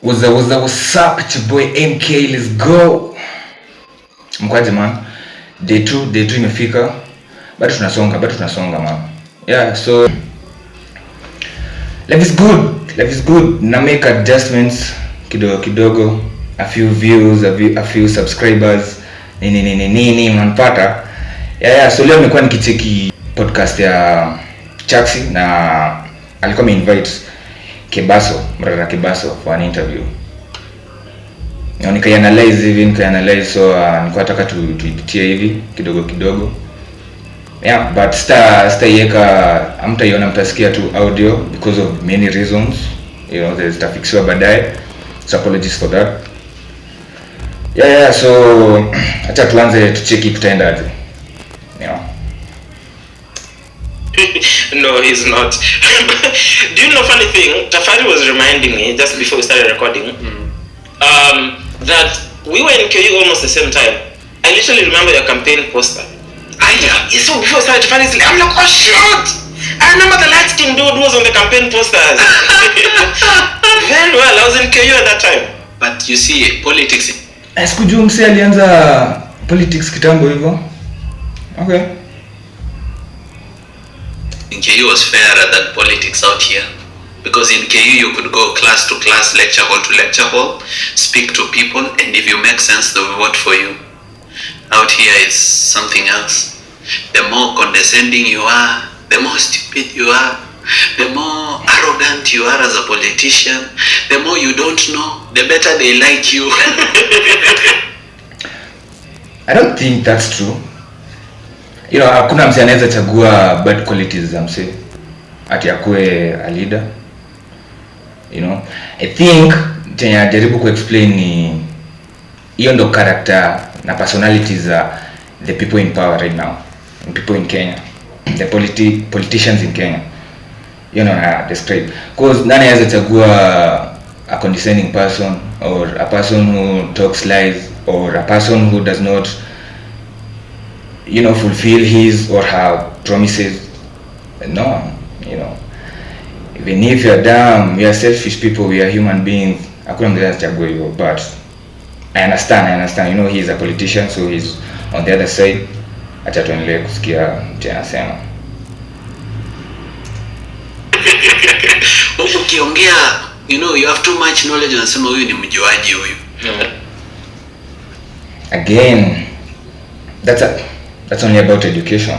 What's up? It's your boy MK, let's go. Mkwaje man? Day 2 imefika. Bado tunasonga man. Yeah, so life is good. Na make adjustments kidogo. A few views, a few subscribers. Nini manpata. Yeah, so leo nimekuwa nikicheki podcast ya Chaxi na alikuwa ameinvite Brother Kebaso for an interview. Nika-analyze so nilikuwa nataka tuipitie hivi kidogo. Yeah, but hamtaiona, mtasikia tu audio because of many reasons. You know, there's tafixiwa baadaye. So apologies for that. Yeah, so acha tuanze tucheki tutaenda aje. Yeah. No, he's not. Do you know funny thing? Tafari was reminding me just before we started recording that we were in KU almost the same time. I literally remember your campaign poster. So before we started, Tafari is like, I'm like, oh shit! I remember the light skin dude who was on the campaign posters. Very well, I was in KU at that time. But you see, politics. Sikujua mse alianza politics kitambo hivyo. Okay. In KU was fairer than politics out here. Because in KU you could go class to class, lecture hall to lecture hall, speak to people, and if you make sense, they will vote for you. Out here is something else. The more condescending you are, the more stupid you are, the more arrogant you are as a politician, the more you don't know, the better they like you. I don't think that's true. You know, hakuna mse anaweza chagua bad qualities za mse ati akue a leader. You know, I think chenye jaribu kuexplain ni hiyo ndo character na personalities za the people in power right now, people in Kenya, the politicians in Kenya. You know, I describe because nani anaweza chagua a condescending person or a person who talks lies or a person who does not, you know, fulfill his or her promises. No, you know, even if you're dumb, we are selfish people, we are human beings. Hakuna mtu chagua hivyo, but I understand, you know, he is a politician, so he's on the other side. Acha tuendelee kusikia mtu anasema. Ukiongea, you know, you have too much knowledge, unasema huyu ni mjuaji huyu. Again, that's only about education.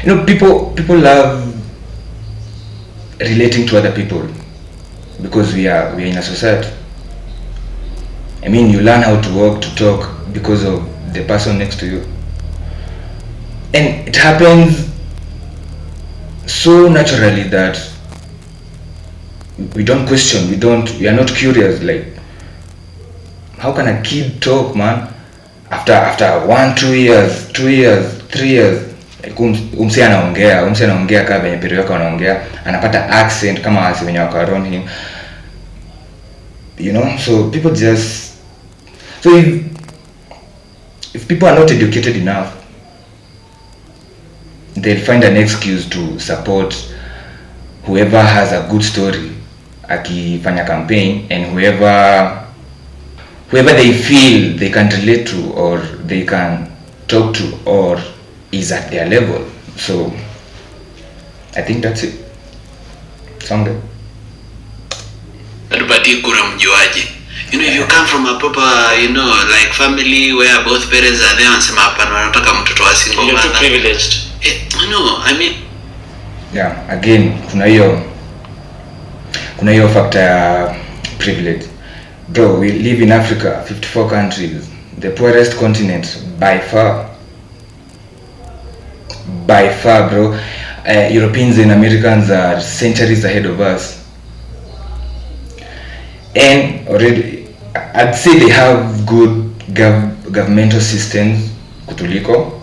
You know, people love relating to other people because we are in a society. I mean, you learn how to walk, to talk because of the person next to you, and it happens so naturally that we don't question, we are not curious. Like, how can a kid talk, man, after 1, 2 years, 2 years, 3 years? Like, umse anaongea kama venye peri wako anaongea, anapata accent kama wasi wenye wako around him, you know. So people just, so if people are not educated enough, they'll find an excuse to support whoever has a good story akifanya campaign, and whoever they feel they can relate to or they can talk to or is at their level. So I think that's it. Songe. Everybody kura mjuaji. You know, if you come from a proper, you know, like family where both parents are there, wanasema hapana wanataka mtoto wa single mother. You're too privileged. No, I mean, yeah, again kuna hiyo factor ya privilege. Bro, we live in Africa, 54 countries, the poorest continent by far, bro. Europeans and Americans are centuries ahead of us, and already I'd say they have good governmental systems kutuliko.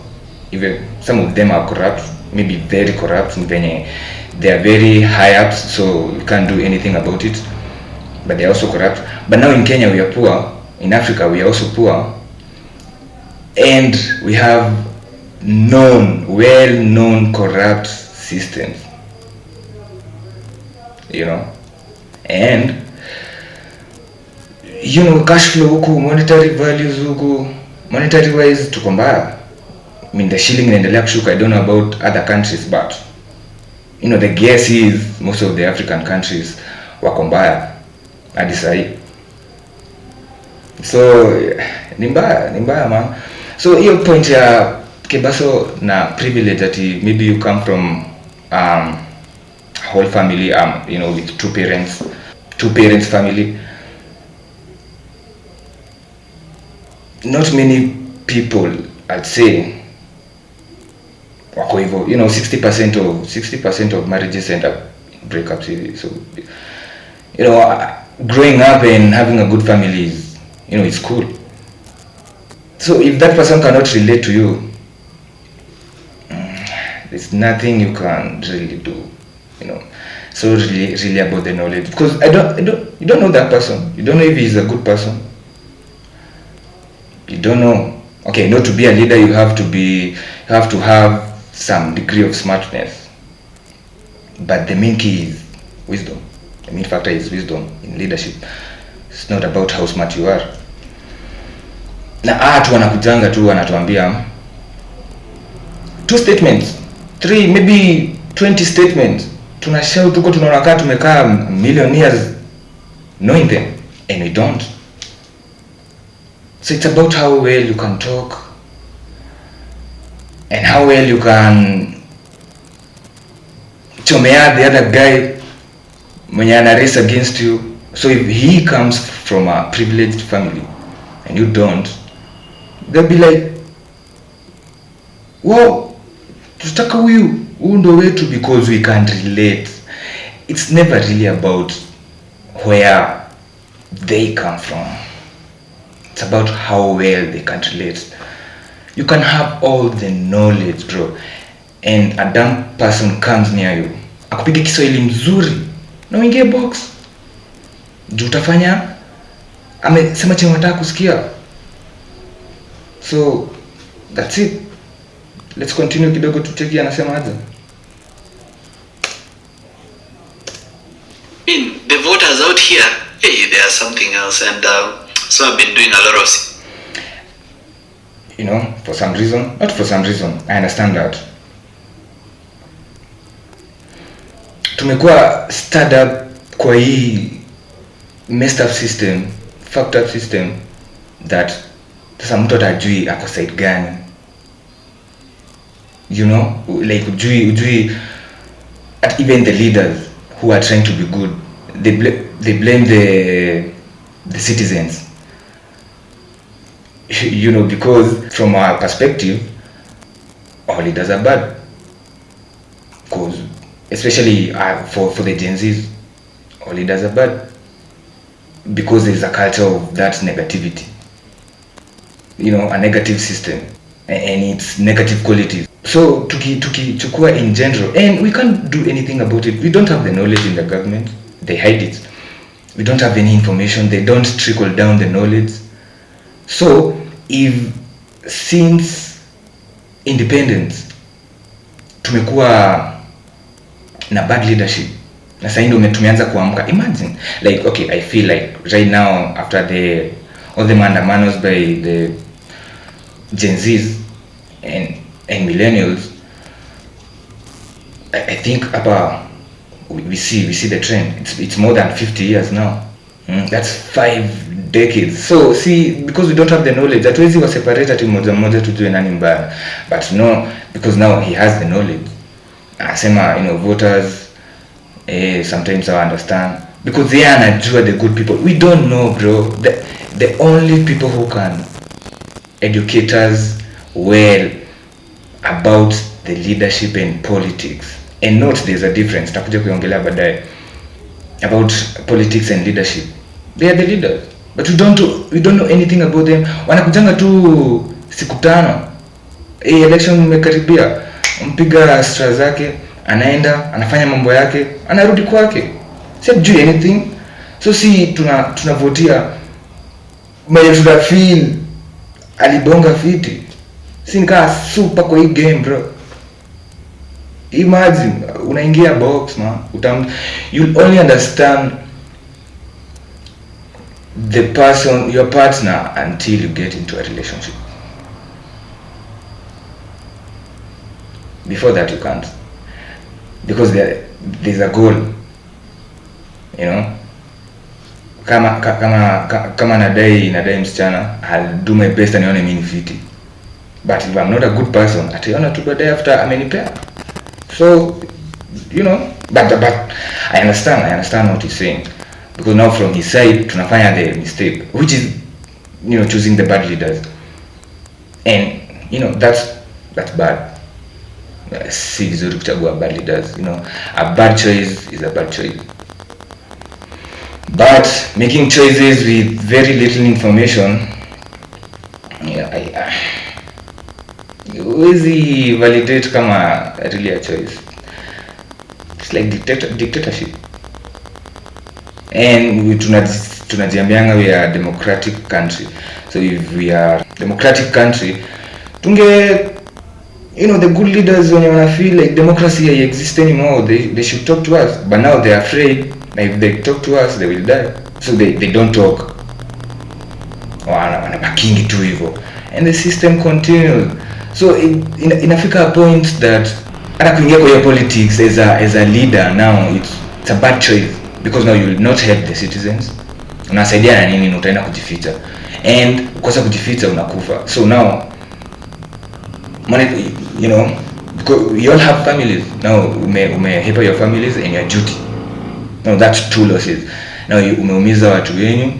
Even some of them are corrupt, maybe very corrupt, they are very high ups, so you can't do anything about it, but they're also corrupt. But now in Kenya we are poor, in Africa we are also poor, and we have well-known corrupt systems, you know. And cash flow huku, monetary values huku, monetary wise tuko mbaya. I mean the shilling inaendelea kushuka. I don't know about other countries, but the guess is most of the African countries wako mbaya hadi sahi. So ni mbaya man. So hiyo point ya Kebaso na privilege that maybe you come from a whole family with two parents family. Not many people, I'd say, wako hivyo. 60% of marriages end up breakups. So growing up and having a good family is it's cool. So if that person cannot relate to you, there's nothing you can really do. So really about the knowledge, because you don't know that person. You don't know if he's a good person. You don't know. Okay, not to be a leader, you have to have some degree of smartness. But the main key is wisdom. The main factor is wisdom in leadership. It's not about how smart you are. Na watu wanakujanga tu wanatuambia 2 statements, 3, maybe 20 statements. Tunashout tuko tunaona kama tumekaa million years knowing them, and we don't. So it's about how well you can talk and how well you can chomea the other guy mwenye ana race against you. So if he comes from a privileged family and you don't, they'll be like, wow, tutaka huyu ndo wetu because we can't relate. It's never really about where they come from. It's about how well they can relate. You can have all the knowledge, bro, and a dumb person comes near you akupige Kiswahili mzuri na uingie box juu utafanya amesema chenye unataka kusikia. So that's it. Let's continue kidogo tucheki anasema aje. The voters out here, hey, they are something else, and so I've been doing a lot of for some reason, not for some reason, I understand that. Tumekuwa stirred up kwa hii messed up system, fucked up system, that sasa mtu atajui ako side gani. Like ujui at even the leaders who are trying to be good, they blame the citizens. Because from our perspective, all leaders are bad. Because especially for the Gen Zs, all leaders are bad. Because there is a culture of that negativity. A negative system and its negative qualities. So tukichukua in general, and we can't do anything about it. We don't have the knowledge in the government. They hide it. We don't have any information. They don't trickle down the knowledge. So if since independence tumekuwa na bad leadership, na sasa ndio tumeanza kuamka. Imagine, like, okay, I feel like right now after all the maandamanos by the Gen Zs and millennials, I think we see the trend. It's more than 50 years now. That's 5 decades. So see, because we don't have the knowledge, hatuwezi wa separate ati moja tujue nani mbaya. But no, because now he has the knowledge. Anasema, voters sometimes I understand because they anajua the good people. We don't know, bro. The only people who can educate us well about the leadership and politics, and note there's a difference, takuja kuiongelea baadaye, about politics and leadership. They are the leaders, but we don't know anything about them. Wanakujanga tu siku 5, election imekaribia, mpiga stra zake, anaenda anafanya mambo yake, anarudi kwake, si do anything. So si tunavotia mwenye tuna feel alibonga fiti, si nikaa super kwa hii game, bro. Imagine unaingia box, man, you'll only understand the person, your partner, until you get into a relationship. Before that you can't, because there's a goal, you know. Kama nadai msichana, I'll do my best anione mimi fiti, but if I'm not a good person, ataiona tu baadaye after amenipea. So you know, but I understand what he's saying, because now from his side tunafanya the mistake, which is, you know, choosing the bad leaders, and you know that's bad. Si vizuri kuchagua bad leaders, you know. A bad choice is a bad choice, but making choices with very little information, yeah, huwezi validate kama really a choice. It's like dictatorship. And tunajiambianga we are a democratic country, so if we are democratic country, tunge, you know, the good leaders, when you feel like democracy exists anymore, they should talk to us. But now they're afraid, if they talk to us, they will die. So they don't talk. Wanabakingi tu hivyo. And the system continues. So inafika a point that hata kuingia kwa politics as a leader now, it's a bad choice, because now you will not help the citizens. Unasaidia na nini? Utaenda kujificha. And ukosa kujificha unakufa. So now, you know, because you all have families now, umehepa your families and your duty. Now that's two losses. Now umeumiza watu wenyu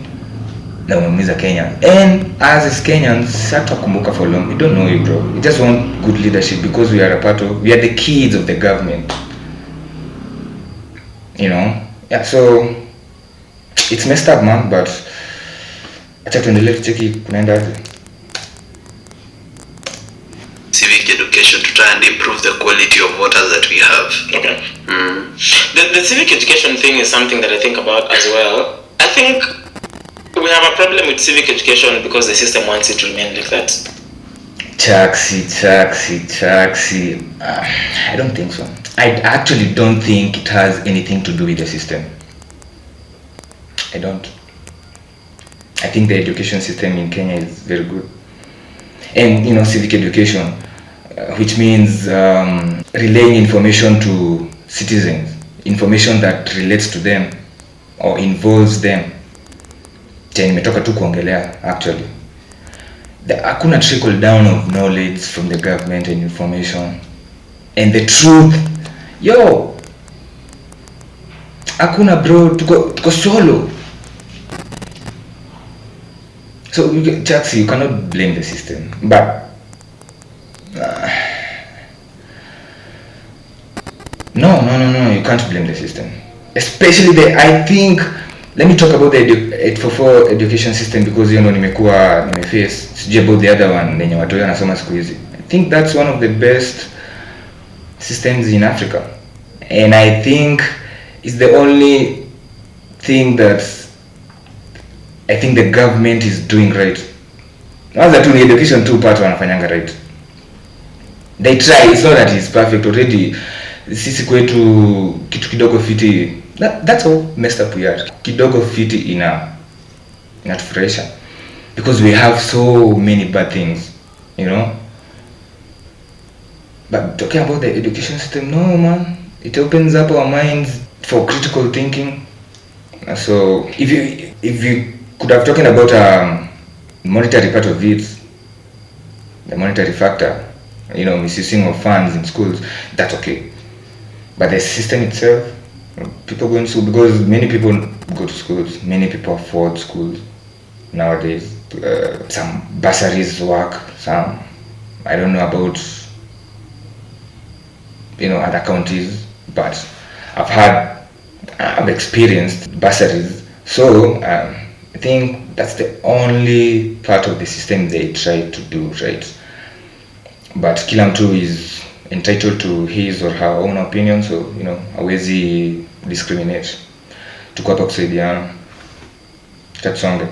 na umeumiza Kenya, and as Kenyans hatakumbuka for long. We don't know you, bro. We just want good leadership, because we are the kids of the government, you know. Yeah, so it's messed up, man, but acha tuendelee tucheki kunaenda. Civic education to try and improve the quality of voters that we have. Okay. The civic education thing is something that I think about as well. I think we have a problem with civic education because the system wants it to remain like that. Taxi. I don't think so. I actually don't think it has anything to do with the system. I don't. I think the education system in Kenya is very good. And, you know, civic education, which means relaying information to citizens, information that relates to them or involves them. Nimetoka tu kuongelea actually. Hakuna trickle down of knowledge from the government and information and the truth. Yo, hakuna, bro, tuko solo. So you cannot blame the system, but no, you can't blame the system. Especially I think, let me talk about the 844 education system, because you know nimeface sijui about the other one nenye watu wanasoma siku hizi. I think that's one of the best systems in Africa, and I think it's the only thing that I think the government is doing right. Kwanza tu ni education tu part wanafanyanga right. They try. It's not that it's perfect already. Sisi kwetu kitu kidogo fiti. That's how messed up we are. Kidogo fiti inatufurahisha, because we have so many bad things, you know. But talking about the education system, no, man, it opens up our minds for critical thinking. So if you could have talking about monetary part of it, the monetary factor, you know, misusing of funds in schools, that's okay. But the system itself, people go to school, because many people go to schools, many people afford schools nowadays. Some bursaries work, some, I don't know about, you know, other counties, but I've experienced bursaries. So I think that's the only part of the system they try to do right. But kila mtu is entitled to his or her own opinion, so you know, hawezi discriminate. Tuko hapa kusaidiana. Tatusonge.